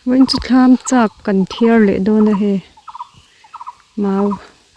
Vawiin chu thlam chak kan thiar leh dawn a hei mau.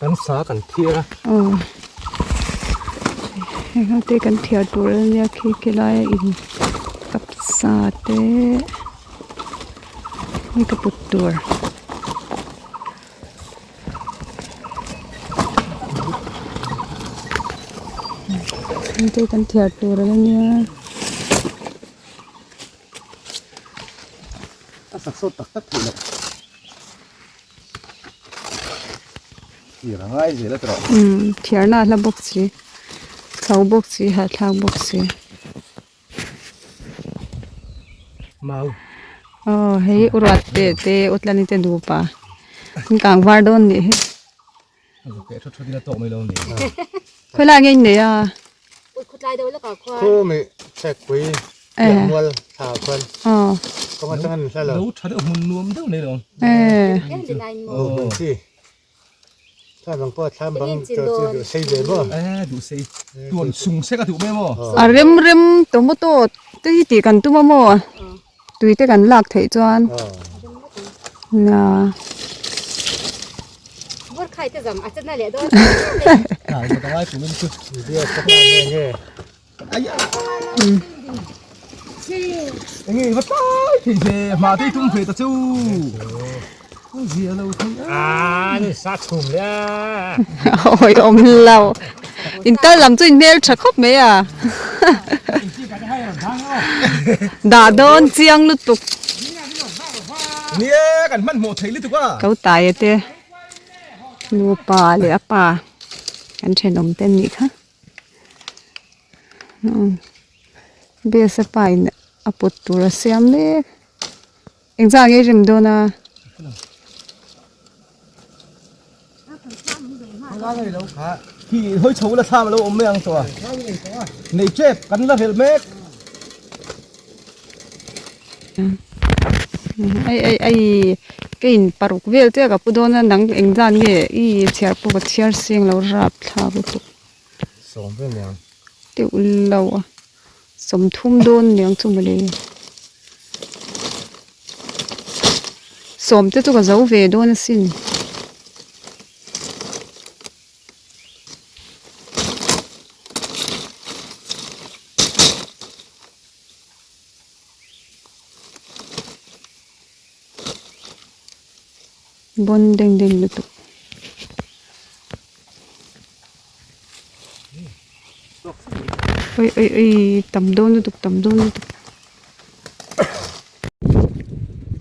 Kan sa kan thiar a. Aw heng ho te kan thiar tur a nia khi khi laia in kap sa te hei ka put tur. Heng te kan thiar tur a nia. A sak sawt tak tak theih loh. Thir a ngai zel a tawh. Umm thiarna a hla bawk si chho bawk si hahthlak bawk si. Mau. Aw hei u ruat te te u tlani te nupa an kang var dawn nih hi. Khawilai nge in nei a? Khu mi chek pui pian mual thla khuan kawng atang an hla lo. Lo tha deuh hmun nuam deuh nei lo. Hmun chi thla bang pawh thlam bang tur chu duh sei ve maw? Duh sei tuan sung sek a duh mai maw? A rem rem tomato te hi tih kan tum a maw? Tui te kan lak theih chuan nia. Awi awm lo in kal lam chu in hmel tha khawp mai a. Dah dawn chiang lutuk. Nia kan hmanhmawh thei lutuk a. Ko taia te nupa leh a pa kan thenawm te an nih kha. Bes a pa in a put tur a siam mek. Engzah nge i rem dawn a? Khi hawi chho la thlam alo awm mai ang tawh a. Nei tep kan la hrelh mek. Ai ai ai ka in paruk vel chiah ka pu dawn a nang engzah nge i chhiar pawh ka chhiar seng lo rap thlak lutuk. Sawm vel niang. Teuh lo a. Sawmthum dawn niang chu mawle. Sawm te chu ka zo ve dawn asin. Bawn deng deng lutuk. Oi oi oi tam dawn lutuk tam dawn lutuk.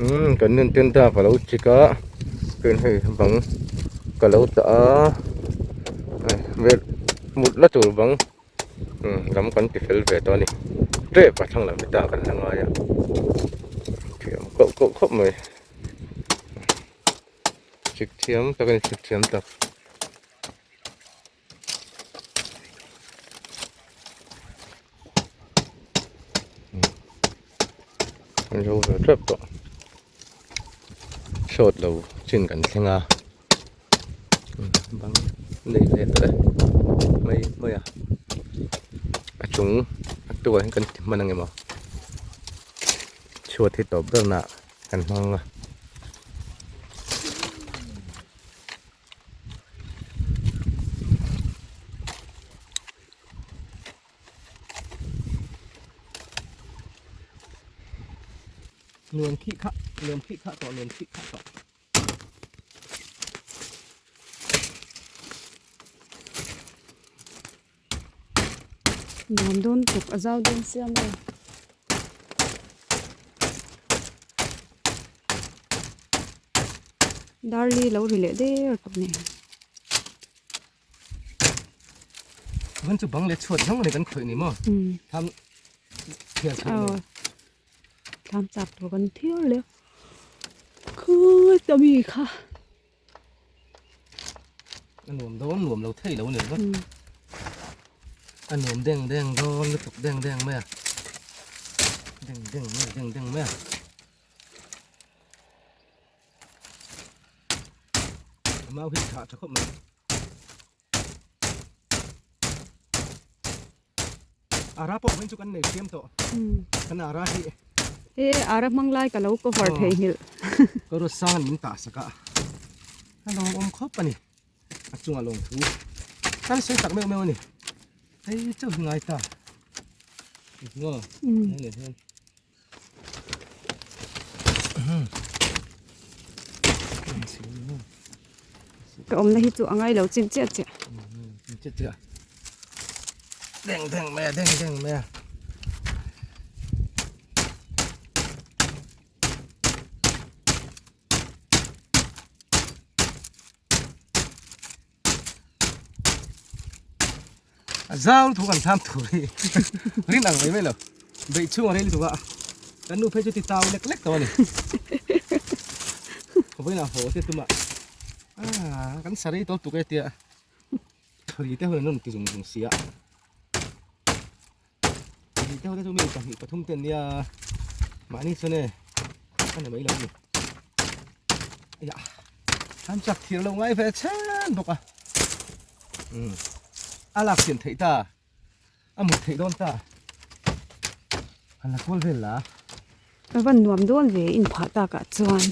Umm kan nun ten ta ka lo chik a pen hei bang ka lo tah a vel mut la tur bang umm lam kan ti fel ve tawh a ni tep a thlang lam hi ta kan la ngai a thiam koh koh khawp mai chik thiam tak a ni chik thiam tak. An zo ve tep tawh short lo chin kan thleng a bang nei leh tawh e mai mai a a chung a tukah hian kan ti hman ang emaw chhuat hi tawp ber nah kan hmang a. Nuam khih khah, nuam khih khah tawh, nuam khih khah tawh. Nuam dawn tuk a zau dawn sia maw. Darli lo ri leh der tawh nen. Van chu bang leh chhuat hlawng a ni kan khawih ni maw? Thlam thiar chhuah nei. Thlam chak tur kan thiar leh khut a mi kha. A nuam dawn nuam lo thei lo ni ringawt. A nuam deng deng dawn lutuk deng deng mai a. Deng deng mai deng deng mai a. Mau hi tha tha khawp mai. Ara pawh hian chu kan nei thiam tawh. Kan ara hi. E ara hmang lai ka lo cover thei nghilh. Ka ruat sang an min tah sak a, a lawm awm khawp a ni. A chungah lawm thu kan sawi tak meuh meuh a ni. Hei chauh hi ngai ta. Ngaw. Hei hian. Ka awmna hi chu a ngai lo chin chiah chiah. Chiah chiah. Deng deng mai a, deng deng mai a. A zau thu kan tham tur hi rin ang mai mai lo beih chhung a rel tuk a kan nu phei chu ti tau lek lek tawh a ni vawiin ah haw te tum a ah kan sarei tawp tuk e tia ri te hun an rawn ti zung zung sia ri te ho te chu mi pahnih pathum te an nia mahni chuan e a ni mai lo a ni Aiah an chak thir lo ngai ve chen bawk a umm a lak chian theih ta a mut theih dawn ta han la kual vel la. Ka van nuam dawn ve in phah tak ah chuan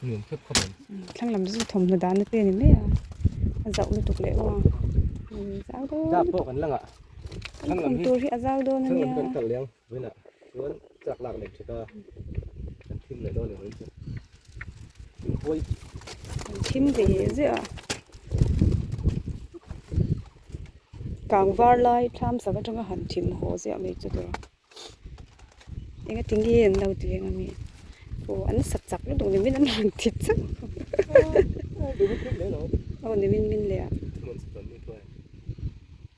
nuam khep khawp ang thlang lam chu thawmhnaw dahna te ani mai a a zauh lutuk leh aw zau dawn zap pawh kan lang ah kan khum tur hi a zau dawn ania thlang lam hi kan kal leh ang vawiinah chuan chak lak leh thet a kan thim leh dawn ang chu inhuai kan thim ve ziah a kang var lai thlam sak atanga han thim haw ziah mai chu tur Enga ti nge an lo ti eng ami aw an sak chak lutuk ni min an rawn ti chauh aw ni min min leh a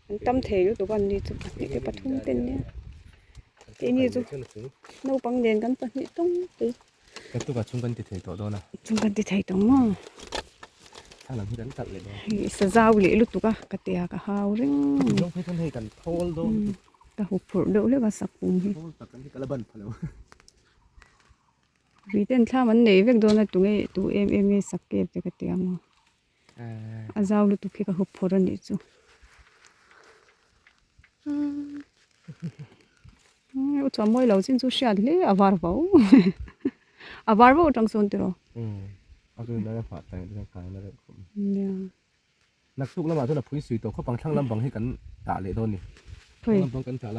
an tam thei lutuk a ni chu pahnih te pathum te an nia keini chu naupang nen kan pahnih tawng te Ka tukah chung kan ti thei tawh dawn a. Chung kan ti thei tawh maw? Thla lam hi kan kalh leh dawn. Hei sa zau leh lutuk a ka tia ka hau reng. Zawng phei chuan hei kan thawl dawn lutuk. Ka hup phurh deuh hlek a sak pum hi. Thawl tak kan hi ka la ban pha lo. Ri ten thlam an nei vek dawn a tunge tu em em nge sak kep te ka tia maw? A zau lutuk hi ka hup phurh a nih chu. U chuan mawi lo chin chu hriat hle a var vo a var vo atang sawn tiraw Naktuk lamah chuan a phui sui tawh khawp ang thlang lam bang hi kan tah leh dawn ni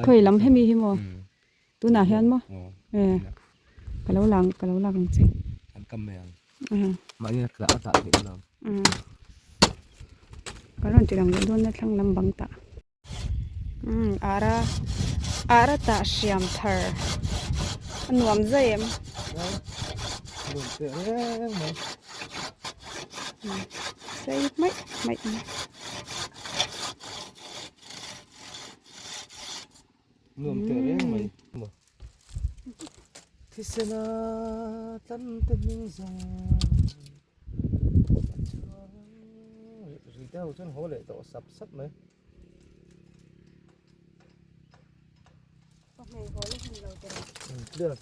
khawi lam hemi hi maw tunah hian maw e ka lo lang ka lo lak ang che an kam mai ang mahni a tah theih dawn ang ka rawn ti lang leh dawn na thlang lam bang tah. Umm ara ara tah hriam thar a nuam zai em sei hmaih hmaih mai nuam teh reng mai thisena tlan te hming zawng Ri deuh chuan haw leh tawh sap sap mai. Clear.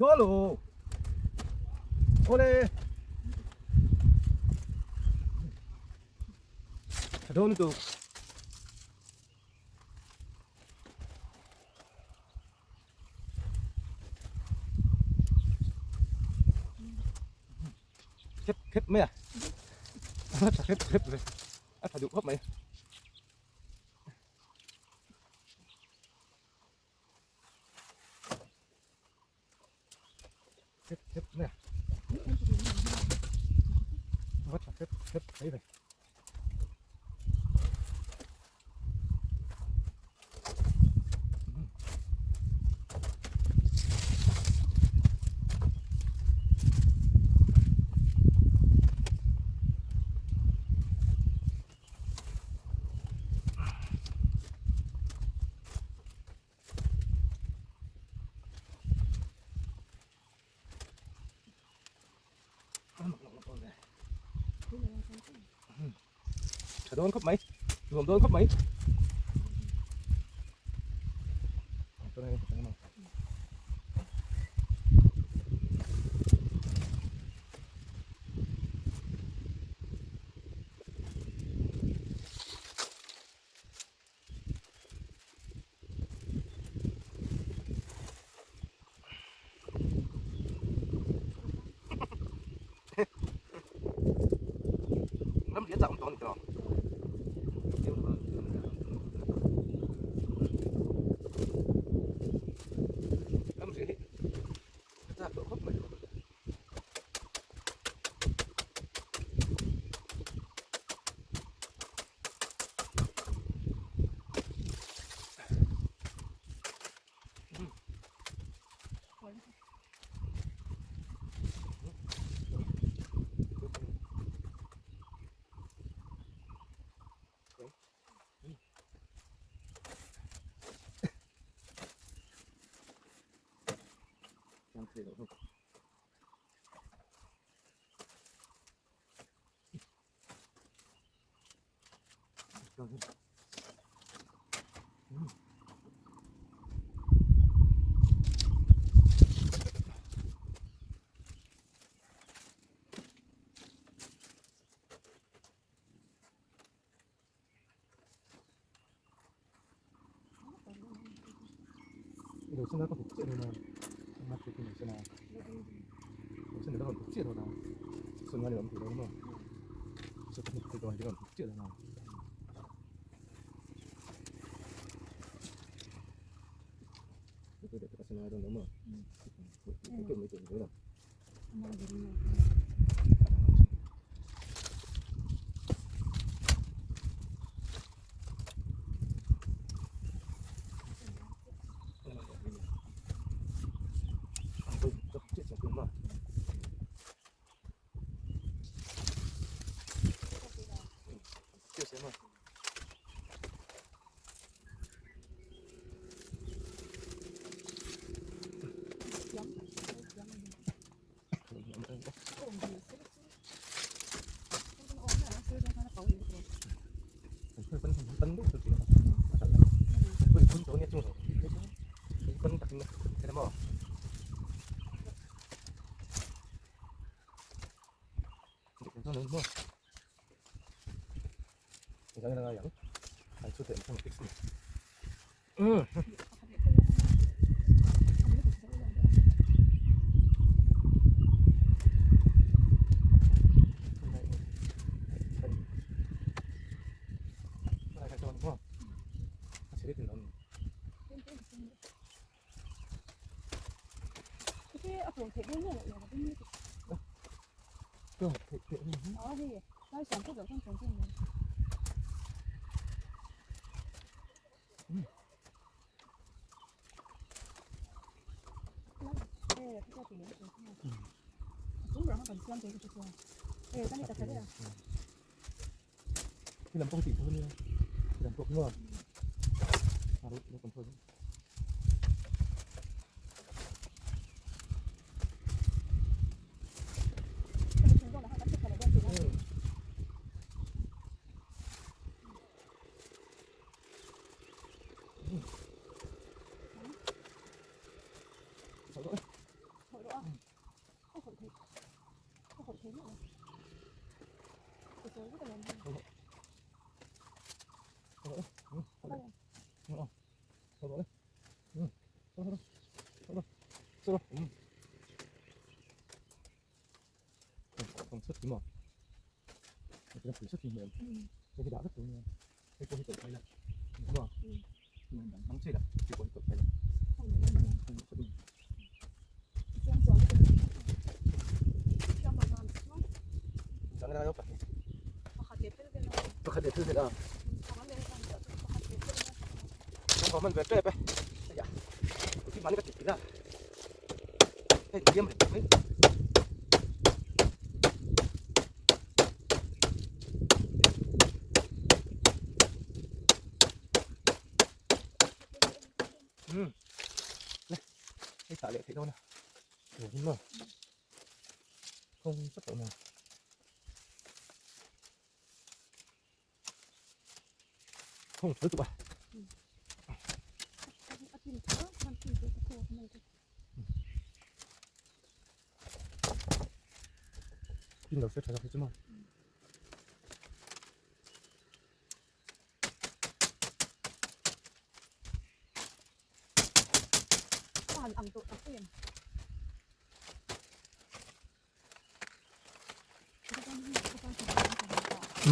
Dolo. Ole. Dawn tu. Khep mai a. A tha khep khep ve. A tha duh khawp mai. Khep khep mai a. A tha khep khep mai ve. Tha dawn khawp mai, nuam dawn khawp mai. Ram riah chak awm tawh a ni tawh. Ram riah hi a chak tawh khawp mai.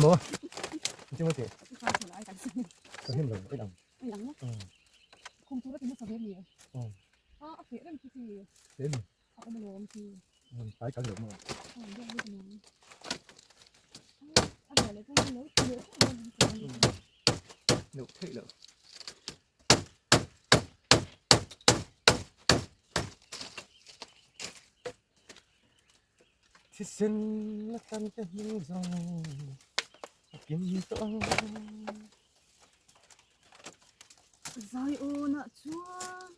Mo. Chứ mà chị. Có thêm rồi, ít đồng. Thế mà. Phải cả được mà. Được thế được. Thì xin là tan cái những dòng kiếm tông. Zai o na chuan.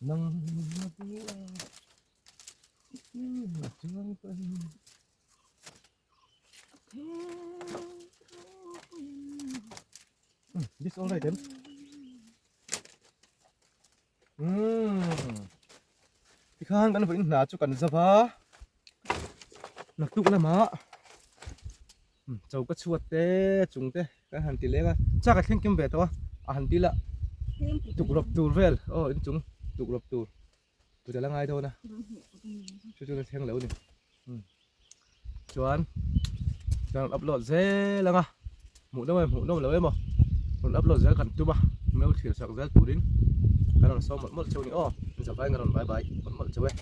Nang na bua na chuang pan. This all right then. Tikhan kan vawiin hna chu kan zava naktuk lamah choka chhuat te chung te kan han ti leng a chak a thleng kim ve tawh a a han ti lah tukrawp tur vel aw inchung tukrawp tur put a la ngai dawn a chu chu la thleng lo a ni chuan kan rawn upload zel ang a hmuh nawm em hmuh nawm lo emaw rawn upload zel kan tum a min lo thlir sak zel turin kan rawn sawm mawlh mawlh cheu a ni aw zavai in ka rawn bye bye mawlh mawlh cheu e.